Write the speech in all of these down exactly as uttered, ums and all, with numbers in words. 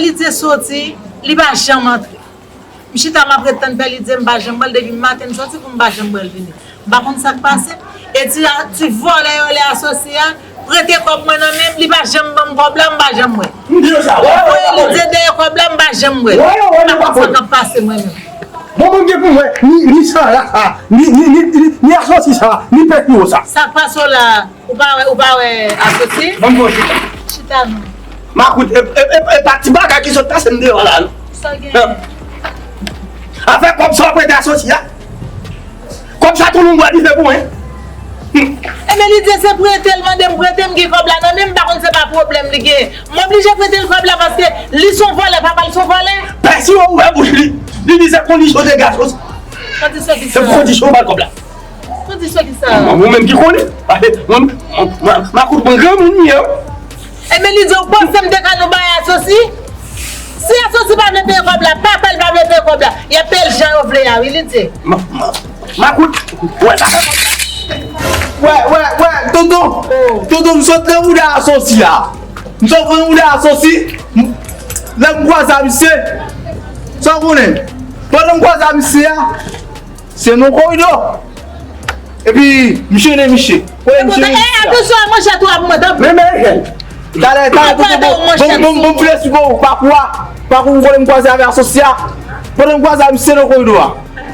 Lidye soti, li pa janm antre. M chita, m ap ret tann Pè Lidye, m pa janm wè l. Depi maten m soti pou m pa janm wè l vini. M pa konn sa k pase. E ti, ti vòlè yo le asosye a, prete kòb mwen nan men m, li pa janm ban m kòb la, m pa janm wè. M di yo sa, wè, wè, wè, wè. Lidye dèyè kòb la, m pa janm wè. Wè, wè, wè, m pa konn sa k ap pase mwen menm. Bon, mwen gen pou mwen, ni, ni Sara sa, ni, ni, ni, ni, ni asosye sa, ni Pè Piwo sa. Sa k pase w la? Ou pa wè, ou pa wè asosye? Ban m fè yon chita. Chita non. Makout, e, e, e, e pa ti bagay ki sot pase m deyò la, non. Sa w gen? Afè kòb sa w prete asosye a. Kòb sa tou nou bwè dife pou mwen. Ebyen, li di se prete l mande m prete, m gen kòb la nan men m, m pa konn se pa pwoblèm li gen. M oblije prete l kòb la paske li se yon vòlè, papa l se yon vòlè. Pèsi yo ouvè bouch li. Li di se kondisyon de gason. Kondisyon ki sa? Se kondisyon ba l kòb la. Kondisyon ki sa? Mwen, mwen menm ki konnen. Mwen, mwen, mwen, Makout, mwen granmoun m ye. Ebyen, li di w panse m te ka nou bay asosye? Si asosye pa vle peye kòb la, papa l pa vle peye kòb la, y ap peye l jan yo vle a, wi, li di. Ma, ma, Makout, wè sa. Wè, wè, wè, tonton. Tonton, m sot nan bouda asosye a. M sot nan bouda asosye. M, lè m kwaze a misye. Sa w konnen? Pandan m kwaze a misye a, se nan koridò. Epi, misye ne misye. Kote misye ne misye a? Atansyon a manchèt ou ap mwen, tanpri. Men, men, men. Talè, talè, bon, bon, bon, bon, bon, bon, file sou bon, pakou a. Pakou, m konnen m kwaze avè asosye a. Pandan m kwaze a misye nan koridò a.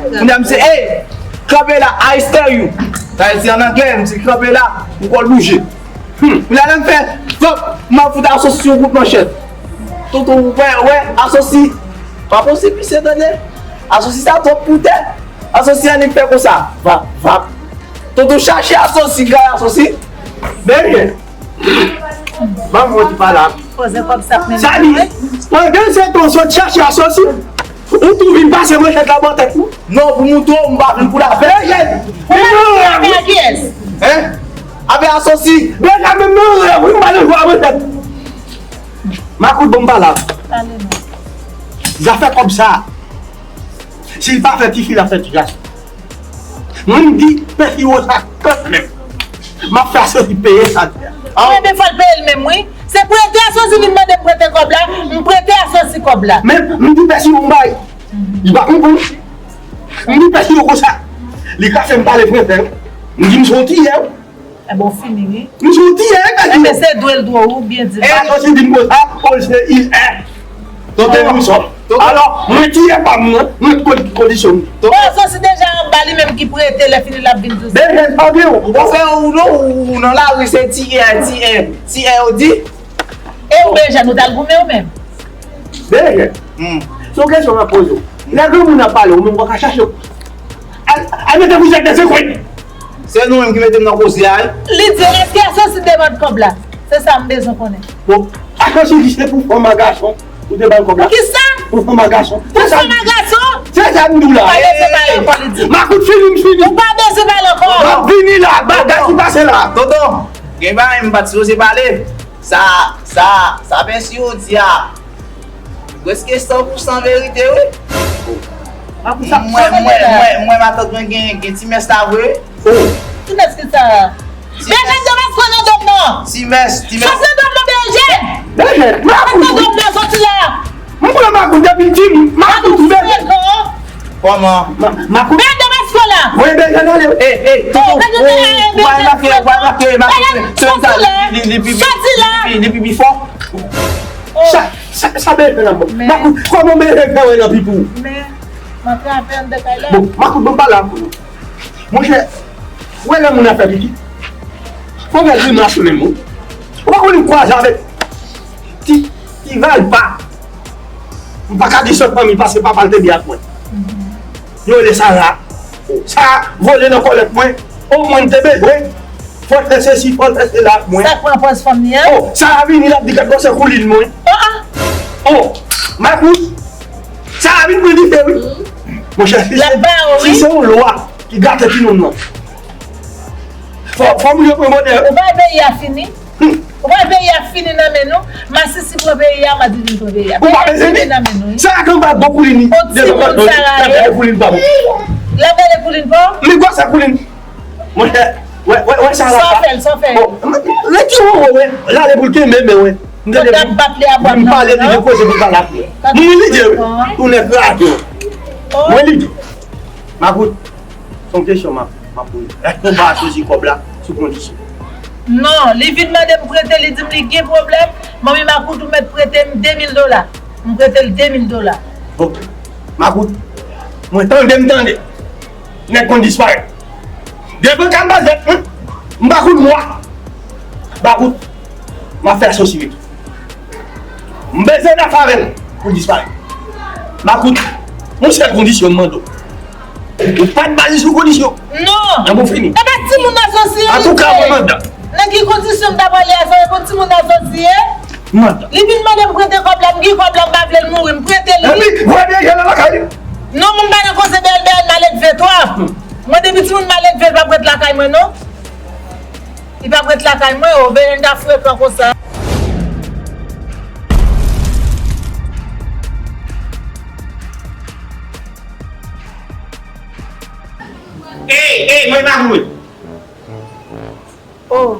Kounye a, misye, hey, kanpe la, I stare you. Sa vle di an anglè, misye kanpe la, pou kò l bouje. Hmm. Kounye a, lè m fè, vòp, m ap fout asosye yon kout manchèt. Tonton, wè, wè, asosye. Pa posib, misye, tande. Asosye sa twòp pou tè. Asosye annik fè konsa. Vap, vap. Tonton chache asosye, gade asosye. Byen. Ban m wè ti pale. Poze kòb sa k mennen. Sa li. Pandan se tan w sot chache asosye, ou tou vin pase manchèt la bò tèt mwen. Non, pou moutre w, m pa vin pou lapè. Byen, byen. Ou pa vin pou lapè a kiyès? Hein? Avè asosye. Byen, la menm nan rèv, wi, m pa nan jwa manchèt. Makout, ban m pale. Pale non. Zafè kòb sa. Si l pa fè tifi, l ap fè ti gason. Mwen, m di Pè Piwo sa kanmenm. M ap fè asosye peye sa. Mwen, men fò l peye l menm, wi. Se prete asosye vin mande m prete kòb la, m prete asosye kòb la. Men, m di Pè Piwo m bay. Li pa konprann. M di Pè Piwo konsa. Li ka fè m pale fransè. M di m se yon tiyè. Ebyen, w fini, wi. M sou tiyè, e ka di. Ebyen, se dwe l dwe w, byen di. E, sòsi di m konsa, o, se il è. Tonton, nou sòm. Alò, mwen tiyè pa m nan, mwen kon-, kondisyon m. Bon, sòsi deja anba li menm ki prete, lè fini l ap vin di w sa. Byen, byen, anpil, ou fè ou non, ou nan lari, se tiyè, tiyè, tiyè, ou di. E ou Benjè, nou t al goumen ou menm? Benjè, hmm, se yon kesyon m ap poze w. Lè granmoun ap pale, ou menm w ka chache. Al, al mete kouzèt nan sekwit. Se nou menm ki mete m nan koze a, wi. Li di, èske asosye te mande kòb la? Se sa m bezwen konnen. Bon, asosye di se pou fanm a gason ou te ba l kòb la. Pou kisa? Pou fanm a gason. Pou fanm a gason? Se sa m di w la. Pa bezwen pale ankò, li di. Makout fini, m fini. Ou pa bezwen pale ankò. M ap vini la, bagay ki pase la. Tonton, gen bagay m pa t sipoze pale. Sa, sa, sa Pè Siwo di a, li prèske san pou san verite, wi. Mwen, mwen, mwen, mwen, matant mwen gen, gen ti mès la vre. Ti mès ki sa? Ti mès. Bèjèn de mès pran nan dòm nan. Ti mès, ti mès. Sòti nan dòm nan, Bèjèn. Bèjèn, sòti nan dòm nan, sòti la. Mwen pran makout depi m timoun, makout, makout. Kòman? Ma-, makout. Bèjèn de mès pran la. Mwen Bèjèn ale. Ey, ey, tonton, ou pa remake, ou pa remake, makout, sèm sa, li, li pi, li pi, li pi fò. Sa, sa, sa Bèjèn fè la, bon. Makout, kòman Bèjèn fè wè nan pi pou ou? Men, m antre avè anndan kay la. Bon, makout, bon, pa la. Monchè, ou wè lè moun ap fè pitit? Fò w fè grimas ou menm, wi. Ou pa konn kwaze avèk ti, ti valpa. M pa ka di sòt fanmi paske papa l te byen ak mwen. Yo rele Sara. Sara vole nan kòlèt mwen. O, mwen te bezwen. Fò l fè sesi, fò l fè sela ak mwen. Sa k pran pòz fanm li an? O, Sara vini, l ap di gad gwo se koulin mwen. O, a. O, makout. Sara vin pran dife, wi. Monchè, si se, si se yon lwa ki gate timoun nan. Fò, fò moun yo pran modèl. Ou pa wè peyi a fini? Hmm. Ou pa wè peyi a fini nan men nou? Masisi pran peyi a, Madivin pran peyi a. Ou pa bezwen di. Peyi a fini nan men nou, wi. Sa a konn pa bon koulin li. On timoun Sara ye. Koulin pa bon. L ap gade koulin pa w? Li gwòs sa koulin. Monchè, wè, wè, wè Sara. Sa w fè l, sa w fè l. Bon, rete wè, wè, wè. L ale pou l kenbe men, wè. M tande m pale li gen koze pou pale ak mwen. M ri li di wi. Tounen kraze. Mwen li di. Makout, se yon kesyon m ap, m ap poze. Èske w ba Asosi kòb la sou kondisyon? Non, li vin mande m prete, li di m li gen pwoblèm. Manmi Makout ou mèt prete m de mil dola. M prete l de mil dola. Ok. Makout, mwen tande, m tande. Nèg konn disparèt. Devan kanbazèt, m pa kout mwa. Makout, m ap fè Asosi retou. M bezwen nan favè l pou disparèt. Makout, yon sèl kondisyon m mande w. Ou pa t ba li sou kondisyon. Non. Nan bon fini. E pa timoun Asosi ye. Antouka, mwen mande. Nan ki kondisyon m ta pale a sa, e bon timoun Asosi ye. Mande. Li vin mande m prete kòb la, m gen kòb la, m pa vle l mouri, m prete l wi. Epi, voye dirije l nan lakay li. Non, moun pa nan koze B L B N maledve twòp. Mwen depi timoun maledve, l p ap ret lakay mwen non. Li p ap ret lakay mwen, o, Belinda frekan konsa. Ey, ey, mwen pa vle. Oh.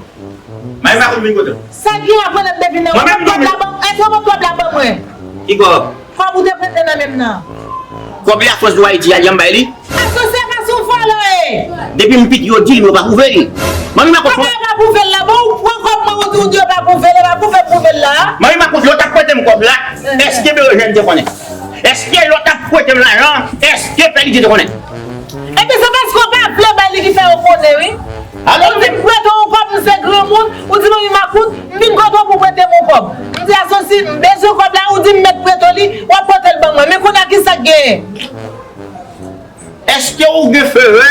Mwen pa vle vin kote. Sa gen apre lè m te vin nan kòb la ban, èske w ban kòb la ban mwen? Ki kòb? Kòb ou te prete nan men m nan. Kòb Lafrans dwe Ayiti a, jan m bay li. Asosi a pa sou vòlò e. Depi m piti yo di m yo pa pwouve l. Manmi Makout. Kòb la yo pa pwouve l la. Bon, ou pran kòb mwen ou di, ou di yo pa pwouve l, yo pa pwouve m pwouve l la. Manmi Makout, lè w t ap prete m kòb la, èske Berejèn te konnen? Èske lè w t ap prete m lajan, èske Pè Lidye te konnen? Epi se paske w pa vle bay li ki fè yo konnen wi. Ou di m prete w yon kòb, m se granmoun, ou di manmi Makout, m vin kote w pou prete m yon kòb. M di Asosi, m bezwen kòb la, ou di m mèt prete w li, w ap pote l ban mwen. Men kounye a kisa k genyen? Èske ou gen fevè?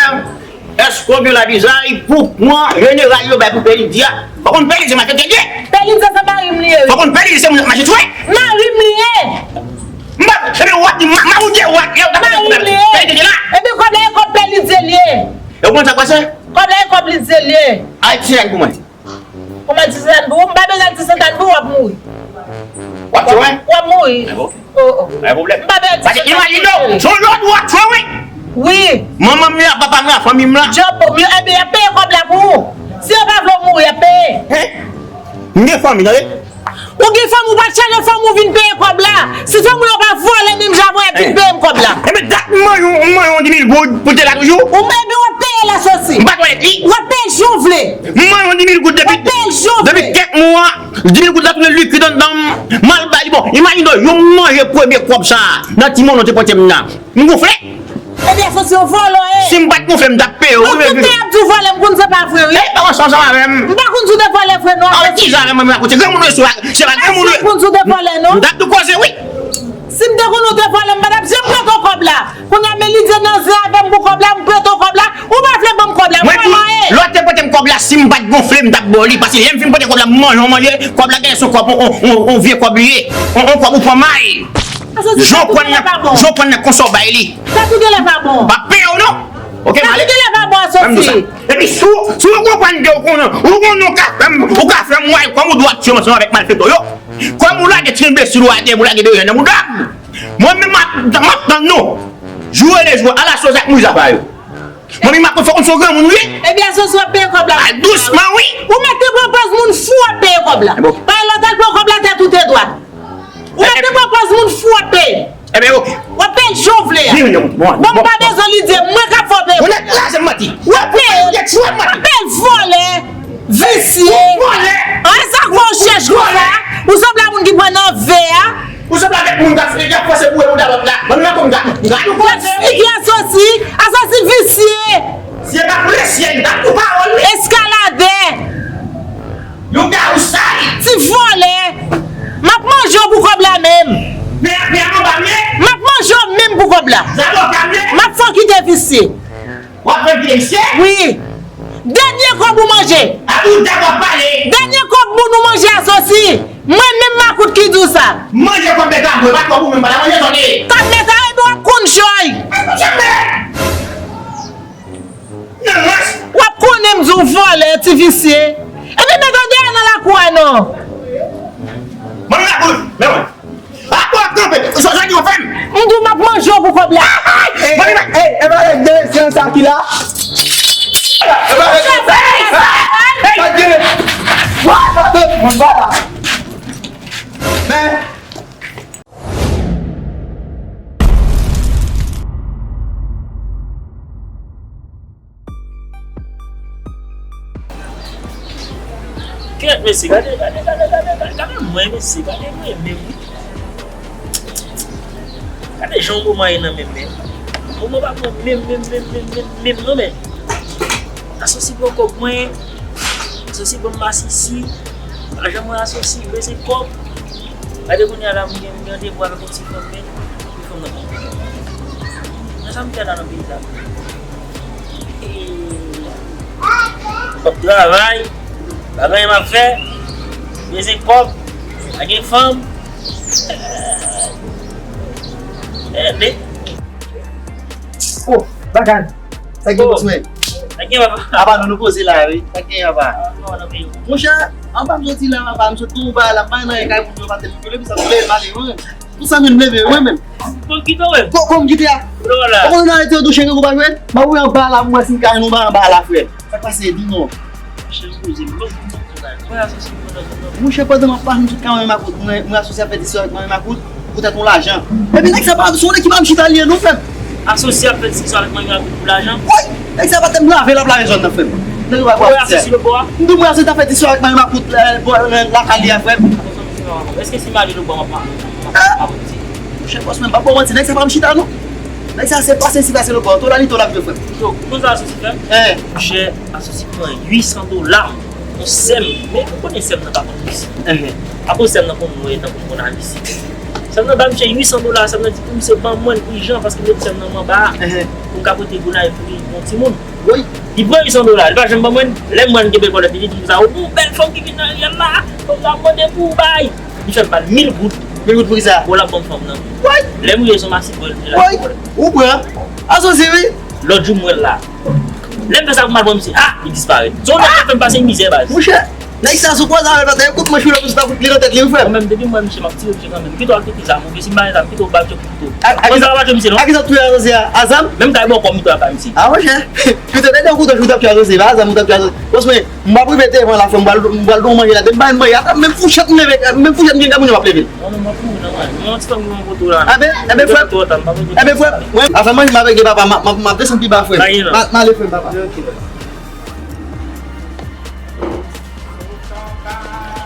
Èske ou gen lavizay pou pran jeneral yo bay pou Pè Lidye a? Fò konn Pè Lidye malfektè l ye. Pè Lidye se mari m li ye wi. Fò konn Pè Lidye se moun k ap mache tchwe. Mari m li ye. M pa, epi w ap di ma, ma ou di w ap, lè w t ap Mari m li ye. Pè Lidye te la. Epi kòb la e kòb Pè Lidye l ye. E w konn sa k pase? Kòb la e kòb Lidye l ye. Al ti sentàn pou mwen. Kòman ti sentàn pou ou? M pa bezwen al ti sentàn pou ou, w ap mouri. W ap tchwe mwen? W ap mouri. Mwen bon. Oh, oh. Pa gen pwoblèm. M pa bezwen ti sentàn pou ou. Paske imajine w, se yon lòd w ap tchwe wi. Wi. Manman m la, papa m la, fanmi m la. Djanm, yo, ebyen, y ap peye kòb la pou ou. Si yo pa vle w mouri, y ap peye. Hein? M gen fanmi, tande. Ou gen fanmi, ou pa t chaje fanmi w vin peye kòb la. Si fanmi w yo pa vòlè menm jan avè w, y ap vin peye m kòb la. Enben, dat m manje yon, m manje yon di mil goud pou l te la toujou. Ou menm, w ap peye l Asosi. M pa t wè li. W ap peye l jan w vle. M manje yon di mil goud depi, depi kèk mwa. Di mil goud la tounen likid anndan m. M al bay li. Bon, imajine w, yo manje premye kòb sa a nan ti monnen w te pote m nan. M gonfle. Ebyen, Asosi, w vòlò ye. Si m pa t gonfle, m t ap peye w wi. Tout tan y ap di w vòlè, m konn se pa vre wi. Ey, pa wè sa ansanm avè m. M pa konn si w te vòlè vre non. Ann, ki jan avè mwen, mwen rakonte. Granmoun yo, se pa, se pa granmoun yo. M konn si w te vòlè non. M t ap tou koze wi. Si m te konn ou te vòlè, m pa t ap janm prete w kòb la. Kounye a, men Lidye nan zen avè m pou kòb la, m prete w kòb la, ou pa vle ban m kòb la, m vòlò ye. Lè w te pote m kòb la, si m pa t gonfle, m t ap ba w li. Paske lè m fin pote kòb la, m manje, w manje, kòb la genlè se yon kòb, on, on, on, on vye kòb li ye. On, on kòb ou pran may. Jan w pran nan, jan w pran nan konsa w bay li. Sa tou genlè pa bon. M ap peye w non. Ok, m ale. Sa tou genlè pa bon, Asosi. Epi si w, si w konprann ke w konnen, ou konnen w ka fè m, ou ka fè m wè kòm ou dwe ap tchwe m ansanm avèk malfektè yo. Kòm ou lage ti enbesil ou atè, ou lage de jèn nan bouda m. Mwen menm m ap, m ap tann nou. Jou e de jou, ala soz ak mouza pa yo. Manmi Makout fò konn se yon granmoun ou ye. Ebyen, Asosi w ap peye kòb la. Al dousman wi. Ou mèt te pran pòz moun fou w ap peye kòb la. Paske lè w t al pran kòb la, tèt ou te dwat. Ou mèt te pran pòz moun fou w ap peye. Ebyen, ok. W ap peye l jan w vle a. Bon, m pa bezwen Lidye, mwen k ap fè w peye. Ou nèk kraze m manti. W ap peye l. W ap peye l vòlè, visye. Vòlè. An, sa k fè w chèch konsa? Ou sanble a moun ki pran nan vè a. Ou sanble avèk moun k ap, k ap fòse boure bouda lòt la. Ban nou rakonte m ka, m ka nou koze wi. Figi Asosi, Asosi visye. Si e pa pou lesyèl, m t ap tou pawòl wi. Eskaladè. Yon gawo sal. Ti vòlè. M ap manje w pou kòb la menm. Pè a, pè a anba m ye. M ap manje w menm pou kòb la. Zaboka m ye. M ap fè w kite visye. W ap fè m kite visye? Wi. Dènye kòb ou manje. A bouda w ap pale. Dènye kòb moun ou manje Asosi. Mwen menm Makout ki di w sa. Manje kòb mèt la, mwen pa kòb ou menm, pa ta manje tande. Kòb mèt la, epi w ap konn jòy. Nan rans. W ap konnen m di w vòlè, ti visye. Epi mete w deyò nan lakou a non. Manmi Makout, men mwen. A, w ap kanpe. Sa, sa ki w ap fè m? M di w m ap manje w pou kòb la. Manmi Makout. Ey, e pa rèk de se sa ki la. E pa rèk de sa. Ey, ey. Sa ki la. Wa, sa te, mwen pa la. Kèt, mesye, gade, gade, gade, gade, gade, gade mwen, mesye, gade mwen menm, wi. Gade jan yon moman ye nan men m, men. Moman pa bon menm, menm, menm, menm, menm, menm, non, men. Asosi pran kòb mwen, asosi ban m masisi, pa janm wè asosi bezwen kòb. Gade kounye a la, m gen, m gen randevou avèk yon ti fanm, men, yon fanm nan bon. Nan sa m fè la nan peyi sa. Fòk travay, pa gen anyen m ap fè, bezwen kòb, pa gen fanm. Eh, men. Oh, Bakan, sa gen bòs mwen? Sa gen, papa? Apa, nou, nou poze la, wi. Sa gen, papa? Monchè, anba m soti la, papa, m sot tou ba la, m pa nan kay moun yo, pa te m koule, pi sa koule, m ale, wi. Pou sa menm leve, wi, menm. Bon, kite, wi. Bon, bon, kite a. Ou konn nan rete yo tou chen grangou pa jwe? M ap voye anba la, m wè si m ka jwenn ou ba anba la, frè. Sa k pase, di non. Chen poze, m Monchè, pandan m ap pase m sot ka manyen makout, mwen, mwen asosye ap fè diskisyon avèk manyen makout poutèt yon lajan. Epi nèg sa pa, se yon nèg ki pa m chita li ye non, frè m. Asosye ap fè diskisyon avèk manyen makout pou lajan? Wi, nèg sa pa tèm lave l ap lave zòn nan, frè m. Nèg yo pa kwè asosye lòtbò a? M di mwen asosye t ap fè diskisyon avèk manyen makout, eh, bò, eh, lakay li a, frè m. Èske si m ale lòtbò a, m ap, m ap, m ap, m ap di? Monchè, bòs mwen, m p ap ba w manti, nèg sa pa m chita non. Nèg sa se pase si pase lòtbò a, to la li to l ap jwe, frè m. Yo, ou konn sa asosye fè? Eh. Monchè, asosye pran uit san dola. Yon sè m, men ou konnen sè m nan pa konn misye. Akoz sè m nan konn mwen tankou m konn avisi. Sè m nan ba misye uit san dola, sè m nan di pou misye ban mwen l ijan paske m met sè m nan m anba a pou m ka pote Gonayiv pou li pou yon timoun. Li pran uit san dola, li pa janm ban mwen l. Lè m wè l gen bèl kòlèt, li di m sa, ou gon bèl fanm ki vin nan ryèl la, fanm sa ap mande pou ou bay. Li fè m ba l mil goud. Mil goud pou kisa? Bon, l ap ban m fanm nan. Lè m rive sou masi, bon, li la. Ou pran. Asosye wi. Lòt jou m wè l la. Lè m fè sa pou m al pran misye, ah, li disparèt. Se yon nèg k ap fè m pase mizè, baz. Monchè, nèg sa sou kwaze avè l, paske kout manch wi, lòt misye ta fout li nan tèt li, wi, frè. Mwen menm, depi m wè misye, m ap tire misye kanmenm. Kite w al kite zam, oubyen si m pa gen zam, kite w ba m chòk pito. Mwen sa pa tchwe misye, non. Ak sa tou, asosye a, a zam? Menm kay bò kò m tou a pa misye. Ah, monchè, kite dèdè kouto jou w t ap tchwe asosye, pa a zam ou t ap tchwe asosye. Bòs mwen, m p ap rive devan la, frè m, m pral, m pral gen yon manje la. Depi m pa gen manje, ata menm fouchèt m leve, menm fouchèt m gen, moun yo p ap leve l. Mwen, mwen pou ou nan manje. Mwen, yon ti fanm ki mwen kote w la. Enben, enben, frè m. Enben, frè m. Mwen, afè manje m avèk papa, m ap, m ap, m ap desann pi ba, frè m. M a-, m ale, frè m, papa. Ok.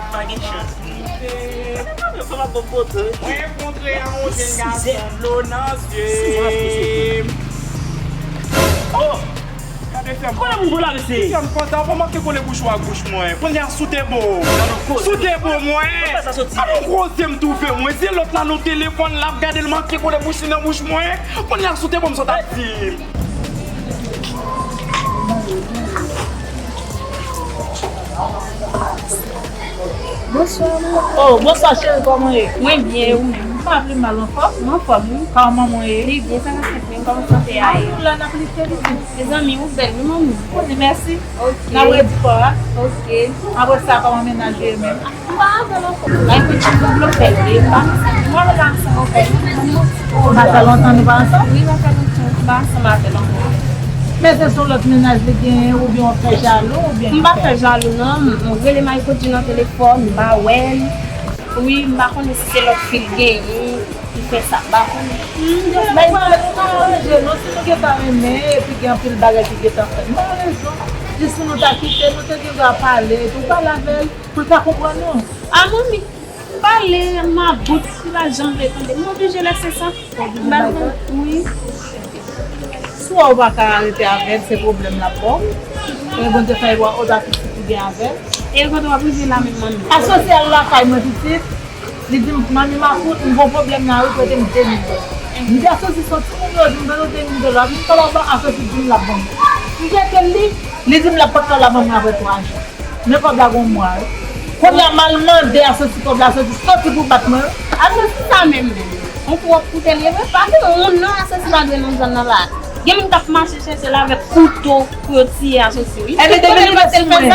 Pa gen chans. Mwen kontre a yon jèn gason dlo nan zye m. Oh! Gade fè m. Kote moun pou la, mesye? Fè m kontan, pa manke kole bouch ou ak bouch mwen. Kounye a, sou te bo. Sou te bo mwen. Kote sa soti? An nou koze m twouve mwen. Se lòt la nan telefòn, l ap gade l manke kole bouch li nan bouch mwen. Kounye a, sou te bo m sot ap di. Bonswa, maman. Oh, bonswa, cheri, kòman ye? Mwen byen, e ou menm? M pa pi mal, anfòm? Mwen anfòm, wi. Kòman manman ye? Li byen, sa ka fèt menm, kòman sante a ye? Alhamdulillah, n ap lite, lite. Mezanmi, ou bèl, wi, manmi. Ou di mèsi. Ok. N ap redi kò a. Ok. Apre sa, kòman mennaj ou ye menm? M pa avè l ankò. Bay kout chou pou blofè, wi, m pa ansanm. Mwen menm ansanm avè l. Ou pa fè lontan nou pa ansanm? Wi, m pa fè lontan nou pa ansanm avè l ankò. Men se sou lòt mennaj li genyen oubyen w ap fè jalou oubyen? M pa fè jalou non, m rele Mayko di nan telefòn, m pa wè l. Wi, m pa konnen si se lòt fi l genyen ki fè sa, m pa konnen. M just bay. Ou pa, ou pa aranje non, si nou gentan renmen epi gen anpil bagay ki gentan fèt, nou gen rezon. Jis si nou ta kite, nou te gen dwa pale, epi w pale avè l pou l ka konprann ou. A manmi, m pale, m about, li pa janm vle tande. M oblije lèse sa. M ba l, wi. Si w wè w pa ka rete avè l, se pwoblèm l ap ba w. E Bondye fè w pa pitit ou gen avè l. E kote w ap rive la menm, manmi? Asosye al lakay mwen pitit. Li di m, "Manmi Makout, m gon pwoblèm nan ri, prete m de mil dola." M di Asosye se yon timoun yo di m bezwen de mil dola. M pa ba Asosye di m l ap ban m. M prete l li, li di m l ap pòt kòb la ban mwen apre twa jou. Men kòb la gon mwa, wi. Kounye a m al mande Asosye kòb la, Asosye soti pou bat mwen, wi. Asosye sa menm menm. On pwòp koute l ye vre, pa gen moun non, Asosye pa dwe nan zòn nan la. Gen moun k ap mache chèche l avèk kouto pou yo tiye Asosye, wi. Ebyen, depi li ret sou mwen,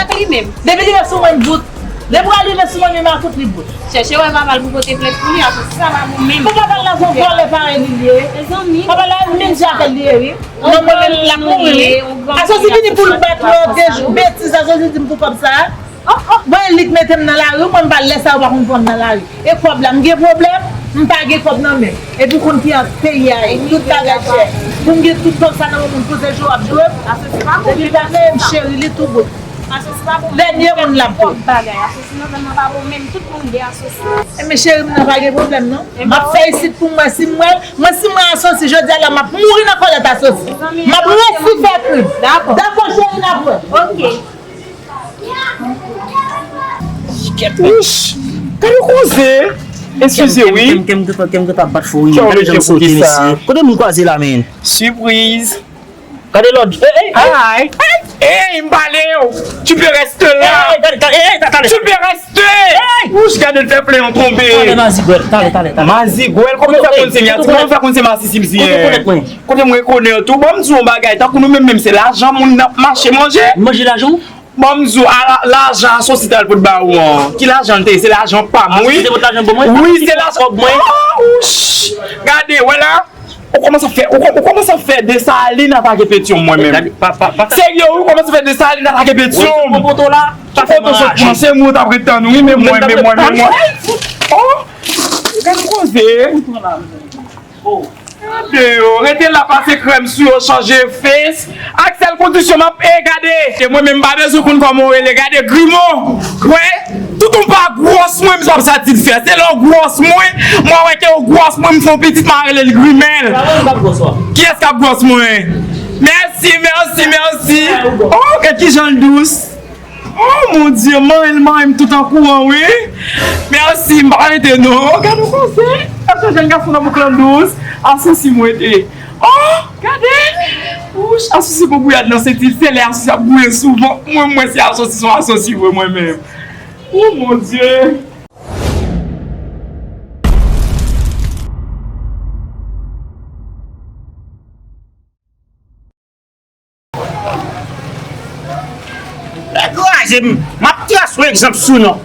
depi li ret sou mwen, bout. Depi w rive sou mwen, men Makout li bout. Chèche wè papa l pou pote plent pou li, Asosye sa pa bon menm. Pou papa l la se yon vòlè parèy li ye. Mezanmi. Papa l la menm jan avè l li ye, wi. Non, mwen menm, l ap mouri, wi. Asosye vini pou l bat mwen, de betiz Asosye di m pou kòb sa a. Bon, e li k mete m nan lari, mwen m pa lè sa yo pa konn pran m nan lari. E kòb la, m gen pwoblèm, m pa gen kòb nan men m. Epi w konn ki jan peyi a ye, tout bagay chè. Pou m gen tout kòb sa nan men moun, pou se jwe w ap jwe m. Epi l pa menm cheri, li tou bout. Asosi pa bon. Dènye moun l ap pran. Twòp bagay. Asosi nan zòn nan pa bon menm. Tout moun gen asosi. Enben cheri m nan pa gen pwoblèm non. M ap fè isit pou mwen. Si m wè, mwen si m wè asosi jodi a la m ap mouri nan kòlèt asosi. M ap resi fè krim. Dakò. Dakò cheri n ap wè. Ok. Kèt wouch. Gade koze. Eskize wi. Kèm kèm kèm kèm kèm kèm ap bat fò wi. Gade jan m sote mesye. Kote moun kwaze la men. Sipriz. Gade lòd. Ey, ey. Ay. Ey, m pale w. Tu peux rester là. Ey, ey, talè, talè, ey, ey, talè. Tu peux rester. Ey. Wouch, gade l fè plen an tonbe. Talè, mazigwèl, talè, talè, talè. Mazigwèl, kòman fè konn se Miyati? Kòman fè konn se masisi misye? Kote w konèt mwen? Kote m rekonèt ou? Ban m di w yon bagay, tankou nou menm menm se lajan moun n ap mache manje. Manje lajan w? Ban m di w, a la, lajan asosi t al pot ba ou an. Ki lajan l te ye? Se lajan pa m wi. Asosi te pot lajan pou mwen? Wi, se lajan. Kòb mwen. Ah, wouch. Gade, wè la. Ou kòmanse ap fè, ou kò- ou kòmanse ap fè Desalin atake Petyonm mwen menm. Gade, pa, pa, pa. Serye wi, ou kòmanse ap fè Desalin atake Petyonm. Ou poto la, pa fè m anraje. Panse mwen t ap ret tann ou wi, men mwen, men mwen, men mwen. Oh, gade koze. Gade yo, rete la pase krèm sou yo, chanje fes. Ak sèl kondisyon m ap, e gade. E mwen menm m pa bezwen konn kòman w rele, gade grimo. Wè, tout ou pa gwòs mwen, m sa ap sa ti fè. Se lè w gwòs mwen, mwen wè ke w gwòs mwen, m fè yon pitit, m a rele l grimèl. Kiyès k ap gwòs mwen? Mèsi, mèsi, mèsi. Oh, gad kijan l dous. Oh mon Dieu, manyen l manyen m tout an kouran wi. Mèsi, m pa rete non. Gade yon koze. Gade yon jèn gason nan bouk lan dous. Asosi m rete. Oh, gade. Wouch, asosi gon gouyad nan senti l. Se lè asosi ap gouye souvan. Mwen, mwen se asosi, se yon asosi vre mwen menm. Oh mon Dieu. Kraze m, m ap trase yon egzanp sou non.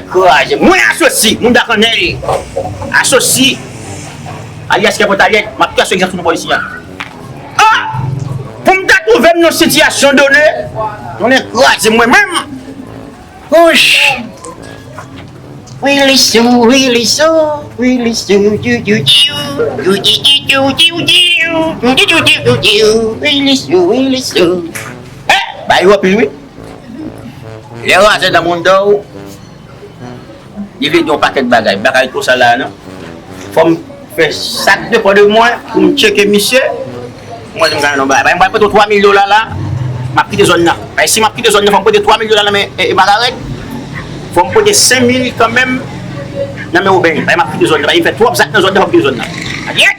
Kraze m. Mwen asosi, moun dakannèl. Asosi, alyas kè pòtalyèt, m ap trase yon egzanp sou non pa isi a. Ah! Pou m ta twouve m nan sitiyasyon done, konnen kraze m mwen menm. Wouch! Willy Sou, Willy Sou, Willy Sou, diou, diou, diou, diou, diou, diou, diou, diou, diou, diou, diou, diou, diou, Willy Sou, Willy Sou. Eh, bay yo anpil wi. Lè razè nan moun dan w, li vle di yon pakèt bagay. Bagay konsa la non. Fò m fè sa k depann de mwen pou m tcheke misye. Mwen menm gade non bagay. Mwen prete w twa mil dola la, m ap kite zòn nan. Paske si m ap kite zòn nan, fò m prete twa mil dola nan men e, e Magarèt. Fò m prete senk mil kanmenm nan men Oben. Paske m ap kite zòn nan. Paske m fè twòp zak nan zòn nan, fò m kite zòn nan. Adyèt!